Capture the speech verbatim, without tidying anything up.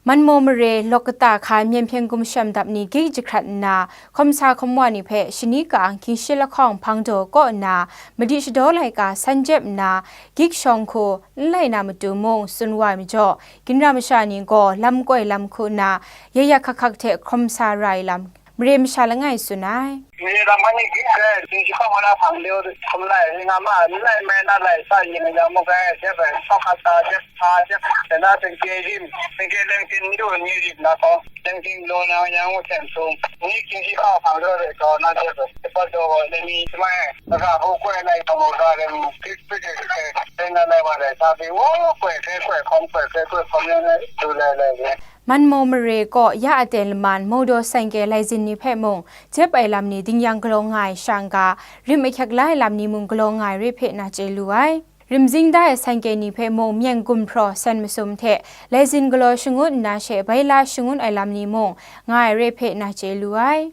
Manmaw mare lawk kata hkai myen hpyen gumshem dap ni gik jahkrat nna, hkawm sa hkawm wa ni hpe shani ka ang hkying shi lahkawng hpang daw kaw nna, madi shadaw laika san jep nna, gik shawng hku n lai na matu mung tsun wa ai majaw, ginra masha ni gaw lam koi lam hku nna, ya ya hkak hkak hte hkawm sa ra ai lam, mare masha langai tsun ai. Mare lam hkra ni gik hpe, hkying shi lahkawng wa na hpang daw hkrum lai, ring nga ma, n lai mai na lai, sa yin yang mu gai, jep ai, hkawk hkak sa, jep sa, jep, jep na, tengke rim, tengke leng tin ni du ni rim na gaw, leng tin law na yang u hten sung, ni hkying shi lahkawng hpang daw de gaw na jep ai, jep ai daw gaw, leng ni shamai, laka hku koi lai hpang gaw, ga leng, gik gik gik, leng na lai wa lai, sa bi, wo, koi hkrai koi hkawm, koi hkrai koi hkawm, leng lai, du lai lai, leng. Manmaw mare kaw ya aten laman Mawdaw Saingke laizin ni hpe mung jep ai lam ni dingyang galaw nga ai sha n-ga, rim ahkyek la ai lam ni mung galaw nga ai re hpe na chye lu ai. Rimzing da ai saingke ni hpe mung myen gumhpraw sen masum hte laizin galaw shangun nna she bai la shangun ai lam ni mung nga ai re hpe na chye lu ai.